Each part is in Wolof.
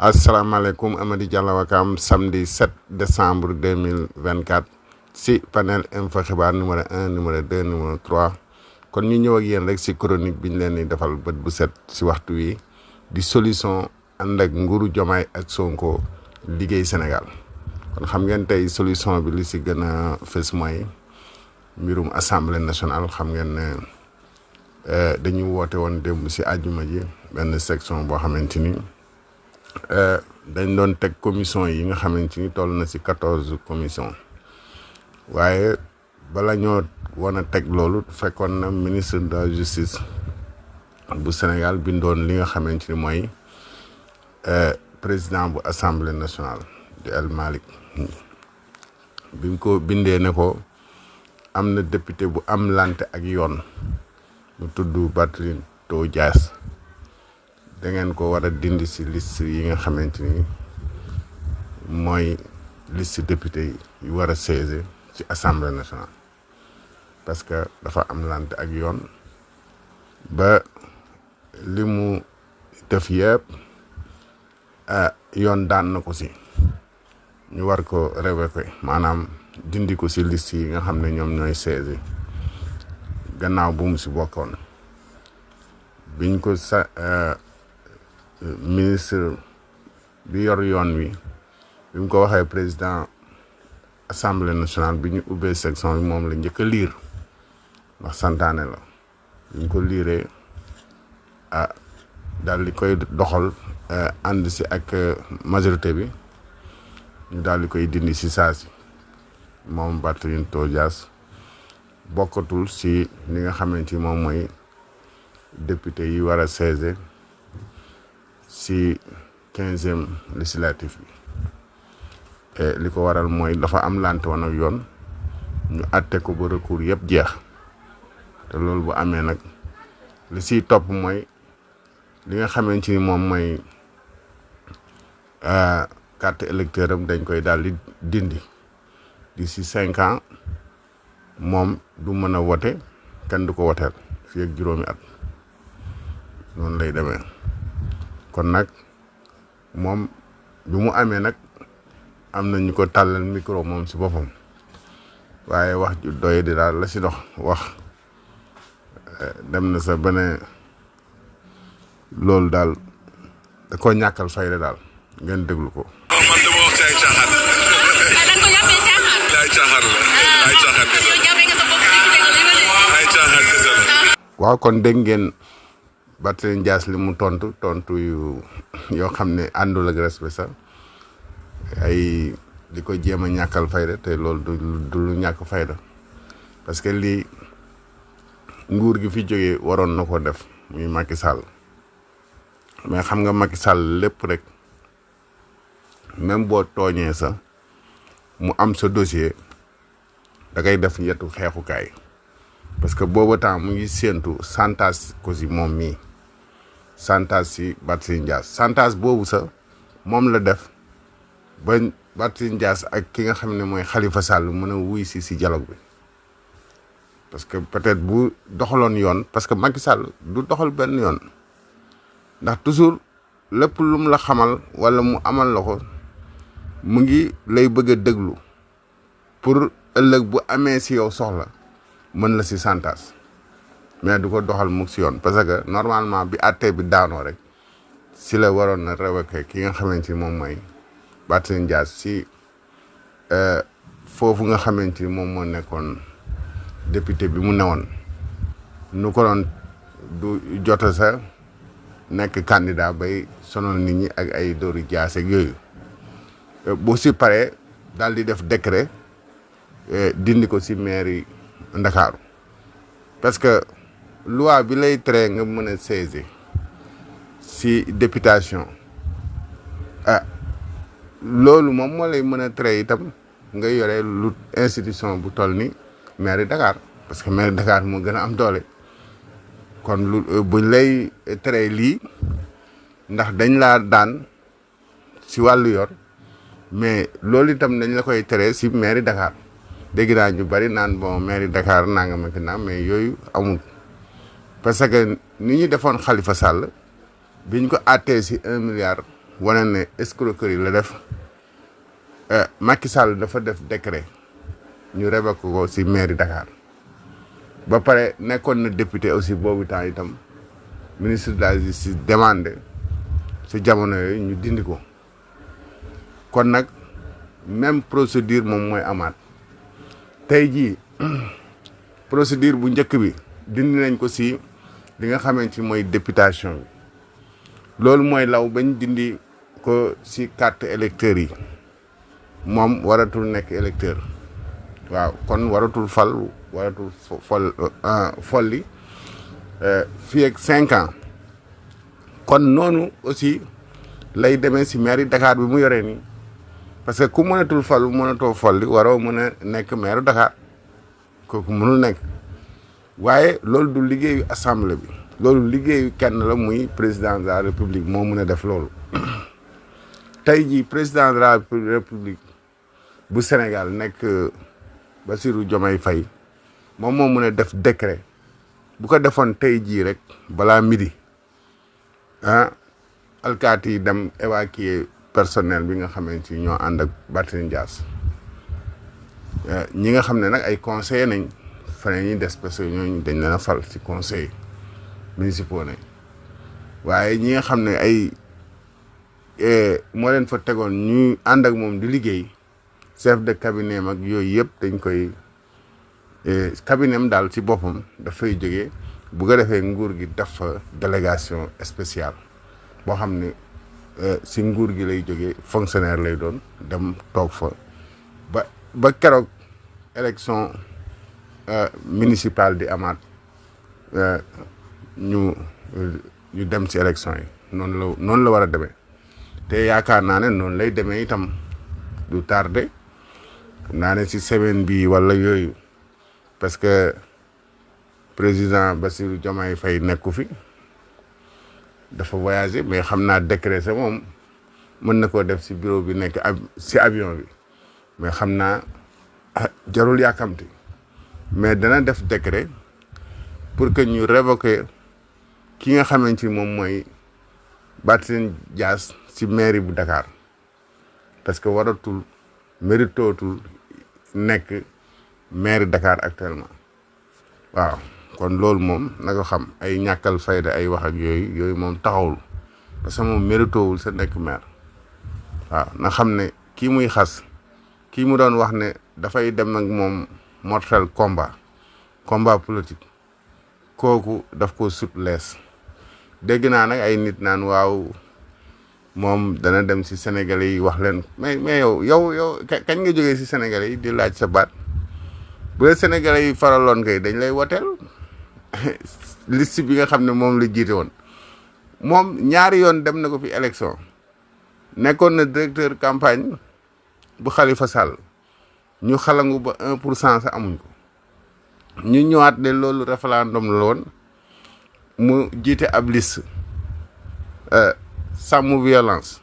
asalaamaaleykum Amady Diallo Wakaam samedi 7 décembre 2024 si panel info xibaar numéro 1 numéro 2 numéro 3 kon ñu ñëw ak yéen rek si chronique bi ñu leen di defal bët bu set si waxtu wi di solution ànd ak nguuru Diomaye ak Sonko liggéey Sénégal kon xam ngeen tey solution bi li si gën a fës mooy mbirum assemblée nationale xam ngeen ne dañu woote woon démb si àjjuma ji benn section boo xamante ni dañ doon teg commission yi nga xamante ni toll na si 14 commission waaye bala ñoo wan a teg loolu fekkoon na ministre de la justice bu Sénégal bindoon li nga xamante ni mooy président bu assemblée nationale di El Malick bi mu ko bindee ne ko am na député bu am lante ak yoon mu tudd Barthélémy Dias da ngeen ko war a dindi si liste yi nga xamante ni mooy liste député yi war a siéger ci assemblée nationale parce que dafa am lante ak yoon ba li mu def yëpp yoon daan na ko si ñu war ko révoquer maanaam dindi ko si liste yi nga xam ne ñoom ñooy siéger gannaaw bu mu si bokkoon biñ ko ministre bi yor yoon wi bi mu ko waxee président assemblée nationale bi ñu ubbee section bi moom la njëkk a liir ndax santaane la bi ñu ko liiree daal di koy doxal ànd si ak majorité bi ñu daal di koy dindi si saa si moom Barthélémy Dias bokkatul si li nga xamante ni moom mooy député yi war a siéger si 15e législatif bi li ko waral mooy dafa am lante woon ak yoon ñu àtte ko ba recours yëpp jeex te loolu bu amee nag li siy topp mooy li nga xamante ni moom mooy carte électeur am dañ koy daal di dindi d'ici 5 ans moom du mën a wote kenn du ko woteel fii ak juróomi at noonu lay demee kon nag moom bi mu amee nag am na ñu ko tàllal micro moom si boppam waaye wax ju doy di daal la si dox wax dem na sa bene loolu daal da koo ñàkkal fayda daal ngeen déglu ko. man dama wax ci ay caaxaan. ay caaxaan la ay caaxaan ay caaxaan la. waaw kon dégg ngeen Barthélémy Dias li mu tontu yoo xam ne àndul ak respect sax ay di ko jéem a ñàkkal fayda te loolu du lu ñàkk fayda parce que lii nguur gi fi jógee waroon na ko def muy Macky Sall mais xam nga Macky Sall lépp rek même boo tooñee sax mu am sa dossier da ngay def yetu xeexukaay parce que booba temps mu ngi séentu santas ko si moom mii santas si Barthélémy Dias santas boobu sax moom la def ba Barthélémy Dias ak ki nga xam ne mooy Khalifa Sall mën a wuy si dialogue bi parce que peut-être bu doxaloon yoon parce que Macky Sall du doxal benn yoon ndax toujours lépp lu mu la xamal wala mu amal la ko mu ngi lay bëgg a déglu pour ëllëg bu amee si yow soxla mën la si santas mais du ko doxal mukk si yoon parce que normalement bi àttee bi daanoo rek si la waroon na révoquer ki nga xamante ni moom mooy Barthélémy Dias si foofu nga xamante ni moom moo nekkoon député bi mu newoon nu ko doon du jota sa nekk candidat bay sonal nit ñi ak ay dóori jaas ak yooyu bu si paree daal di def décret dindi ko si mairie Ndakaaru parce que loi bi lay tere nga mën a siéger si députation loolu moom moo lay mën a tere itam nga yore lu institution bu toll ni mairie Dakar parce que mairie Dakar moo gën a am doole kon lu buñ lay tere lii ndax dañ laa daan si wàllu yor mais loolu itam dañ la koy tere si mairie Dakar dégg naa ñu bari naan bon mairie Dakar nangam ak naam mais yooyu amul parce que ni ñu defoon Khalifa Sall biñ ko àttee si 1 milliard wane ne escroquerie la def Macky Sall dafa def décret ñu révoqué ko ci mairie Dakar ba pare nekkoon na député aussi boobu temps itam ministre de la justice demandé ci jamono yooyu ñu dindi ko kon nag même procédure moom mooy amaat tey jii procédure bu njëkk bi dindi nañ ko ci li nga xamante ni mooy députation bi loolu mooy law bañ dindi ko ci carte électeur yi moom waratul nekk électeur waaw kon waratul fal waratul folli fii ak 5 ans kon noonu aussi lay demee ci mairie Dakar bi mu yoree nii parce que ku mënatul falu mënatoo folli waroo mën a nekk maire Dakar kooku mënul nekk waaye loolu du liggéeyu assemblée bi loolu liggéeyu kenn la muy président de la république moo mën a def loolu tey jii président de la république bu Sénégal nekk Bassirou Diomaye Faye moom moo mën a def décret bu ko defoon tey jii rek balaa midi alkaati yi dem évacuer personnel bi nga xamante ni ñoo ànd ak Barthélémy Dias ñi nga xam ne nag ay conseillers nañ fa ñuy des parce que ñooñu dañ leen a fal ci conseil municipaux nañ waaye ñi nga xam ne ay moo leen fa tegoon ñuy ànd ak moom di liggéey chef de cabinet mag yooyu yëpp dañ koy cabinet am daal ci boppam dafay jógee bu ko defee nguur gi def fa délégation spéciale boo xam ne si nguur gi lay jógee fonctionnaire lay doon dem toog fa ba keroog élection municipale di amaat ñu dem ci élection yi noonu la war a demee te yaakaar naa ne noonu lay demee itam du tardé naa ne ci semaine bi wala yooyu parce que président Bassirou Diomaye Faye nekku fi dafa voyagé mais xam naa décret sa moom mën na koo def ci bureau bi nekk ci avion bi mais xam naa jarul yàkkamti mais dana def décret pour que ñu révoquer ki nga xamante ni moom mooy Barthélémy Dias ci mairie bu Dakar parce que waratul méritootul nekk maire Dakar actuellement waaw kon loolu moom na ko xam ay ñàkkal fayda ay wax ak yooyu moom taxawul parce que moom méritoowul sa nekk maire waaw na xam ne kii muy xas kii mu doon wax ne dafay dem nag moom mortel combat politique kooku daf ko sut lees dégg naa nag ay nit naan waaw moom dana dem ci Sénégalais yi wax leen mais yow kañ nga jógee ci Sénégalais yi di laaj sa baat bu la Sénégalais yi faraloon kay dañ lay woteel liste bi nga xam ne moom la jiite woon moom ñaari yoon dem na ko fi élection nekkoon na directeur campagne bu Khalifa Sall ñu xalangu ba 1% sa amuñ ko ñu ñëwaat de loolu référendum la woon mu jiite ab liste sàmm violence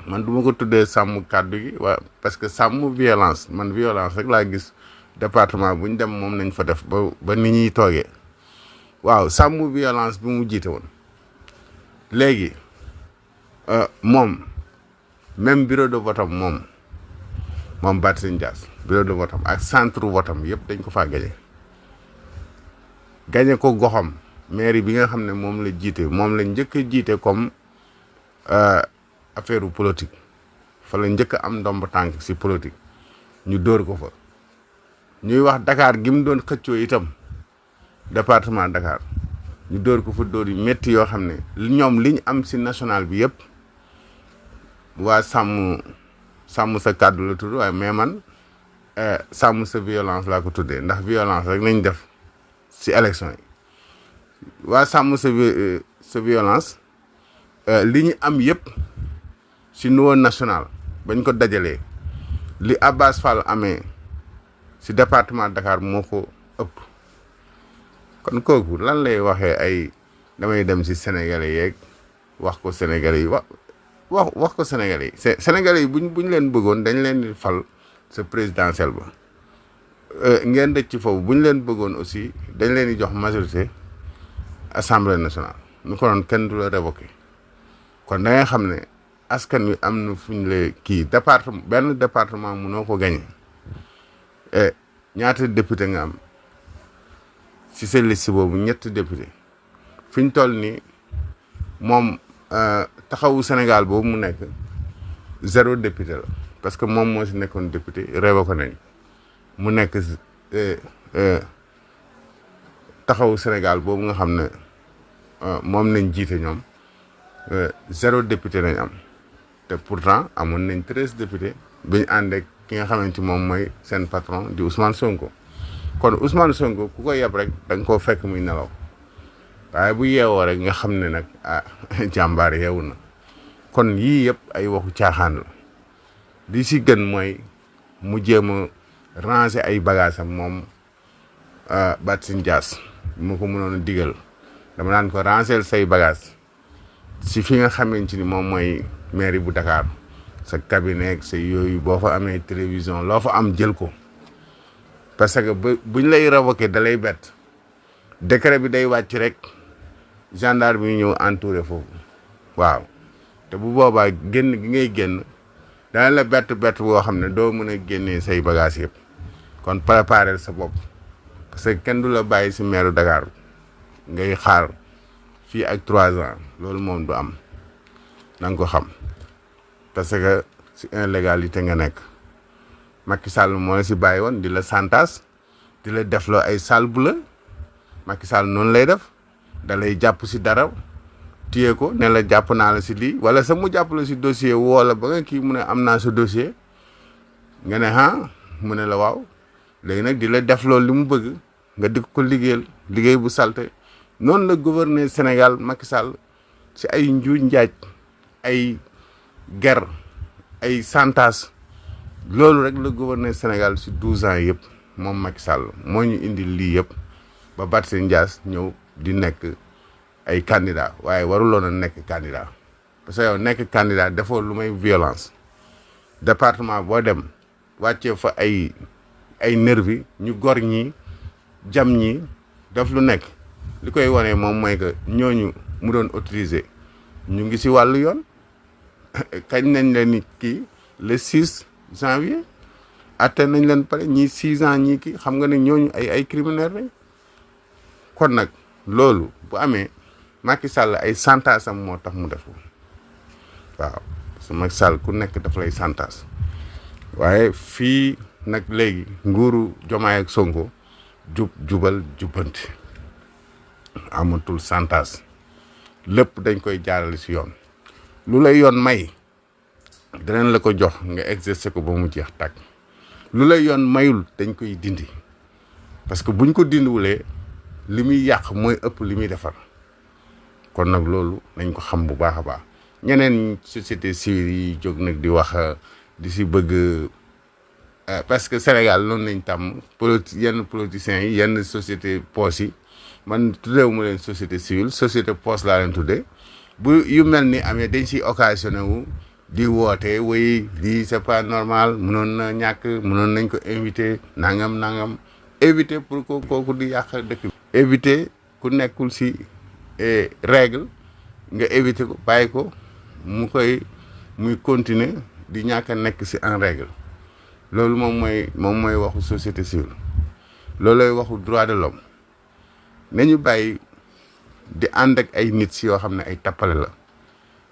man du ma ko tuddee sàmm kàddu gi waa parce que sàmm violence man violence rek laa gis département bu ñu dem moom nañ fa def ba ni ñuy toogee waaw sàmm violence bi mu jiite woon léegi moom même bureau de vote am moom Barthélémy Dias bureau de vote am ak centre vote am yëpp dañ ko faa gañe ko goxam mairie bi nga xam ne moom la jiite moom la njëkk a jiite comme affaire politique fa la njëkk a am ndomb tànk si politique ñu dóor ko fa ñuy wax Dakar gi mu doon xëccoo itam département Dakar ñu dóor ko fa dóor yu métti yoo xam ne ñoom liñ am si national bi yëpp waa sàmm sa kàddu la tudd waaye mais man sàmm sa violence laa ko tuddee ndax violence rek nañ def si élection yi waa sàmm sa violence li ñu am yëpp si niveau national bañ ko dajalee li Abbas Fall amee si département Dakar moo ko ëpp kon kooku lan lay waxee ay damay dem si Sénégalais yeeg wax ko Sénégalais yi wax ko Sénégalais yi Sénégalais yi buñ leen bëggoon dañ leen di fal sa présidentiel ba ngeen dëj ci foofu buñ leen bëggoon aussi dañ leen di jox majorité assemblée nationale nu ko doon kenn du la révoqué kon da ngay xam ne askan wi am na fu ñu la kii benn département mënoo ko gagné ñaata député nga am si sa liste boobu ñetti député fi ñu toll nii moom taxawu Sénégal boobu mu nekk 0 député la parce que moom moo si nekkoon député réewa ko nañ mu nekk taxawu Sénégal boobu nga xam ne moom nañ jiite ñoom 0 député lañ am te pourtant amoon nañ 13 députés bi ñu ànd ak ki nga xamante moom mooy seen patron di Ousmane Sonko kon Ousmane Sonko ku ko yeb rek da nga koo fekk muy nelaw waaye bu yeewoo rek nga xam ne nag jàmbaar yeewu na kon yii yëpp ay waxu caaxaan la li si gën mooy mu jéem a ranger ay bagages am moom Barthélémy Dias mu ko mënoon a digal dama naan ko ranger say bagages si fi nga xamante ni moom mooy mairie bu Dakar sa cabinet sa yooyu boo fa amee télévision loo fa am jël ko parce que buñ lay révoqué da lay bett décret bi day wàcc rek gendarme bi ñëw entouré foofu waaw te bu boobaa génn gi ngay génn dana la bett boo xam ne doo mën a génnee say bagages yëpp kon préparer sa bopp parce que kenn du la bàyyi si maire Dakar ngay xaar fii ak 3 ans loolu moom du am na nga ko xam parce que si illégalité nga nekk Macky Sall moo la si bàyyi woon di la santas di la defloo ay sale bu la Macky Sall noonu lay def da lay jàpp si dara téye ko ne la jàpp naa la si lii wala sax mu jàpp la si dossier woo la ba nga kii mu ne am naa sa dossier nga ne mu ne la waaw léegi nag di la defloo li mu bëgg nga di ko liggéey bu salte noonu la gouverner Sénégal Macky Sall si ay njuuj njaaj ay ger ay santas loolu rek la gouverner Sénégal si 12 ans yëpp moom Macky Sall moo ñu indi lii yëpp ba Barthélémy Dias ñëw di nekk ay candidat waaye waruloon a nekk candidat parce que yow nekk candidat defoo lu may violence département boo dem wàccee fa ay nervi ñu gor ñi jam ñi def lu nekk li koy wane moom mooy que ñooñu mu doon autoriser ñu ngi si wàllu yoon kañ nañ leen ni kii le 6 janvier atte nañ leen pare ñii 6 ans ñii kii xam nga ne ñooñu ay criminels lañ kon nag loolu bu amee Macky Sall ay santaasam moo tax mu def waaw su Macky Sall ku nekk daf lay santaas waaye fii nag léegi nguuru Diomaye ak Sonko jubal jubbanti amatul santaas lépp dañ koy jaarale si yoon lu lay yoon may danañ la ko jox nga exercer ko ba mu jeex tàkk lu lay yoon mayul dañ koy dindi parce que buñ ko dindiwulee li muy yàq mooy ëpp li muy defar kon nag loolu nañ ko xam bu baax a baax ñeneen société civile yi jóg nag di wax di si bëgg parce que Sénégal noonu lañ tàmm yenn politiciens yi yenn société poste yi man tuddeewu ma leen société civile société poste laa leen tuddee bu yu mel ni amee dañ siy occasionné wu di woote way lii c'est pas normal mënoon na ñàkk mënoon nañ ko invité nangam éviter pour que kooku di yàq dëkk bi éviter ku nekkul si règle nga éviter ko bàyyi ko muy continuer di ñàkk a nekk si en règle loolu moom mooy waxu société civile loolooy waxu droit de l'homme nañu bàyyi di ànd ak ay nit si yoo xam ne ay tappale la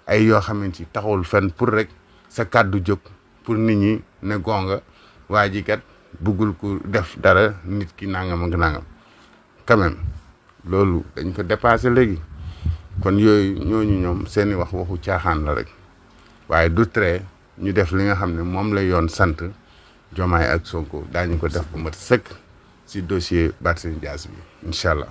ay yoo xamante ni taxawul fenn pour rek sa kàddu jóg pour nit ñi ne gonga waa ji kat bëggul ku def dara nit ki nangam ak nangam quand même loolu dañ ko dépassé léegi kon yooyu ñooñu ñoom seeni waxu caaxaan la rek waaye du tere ñu def li nga xam ne moom la yoon sant Diomaye ak Sonko daañu ko def ba mat sëkk si dossier Barthélémy Dias bi incha allah.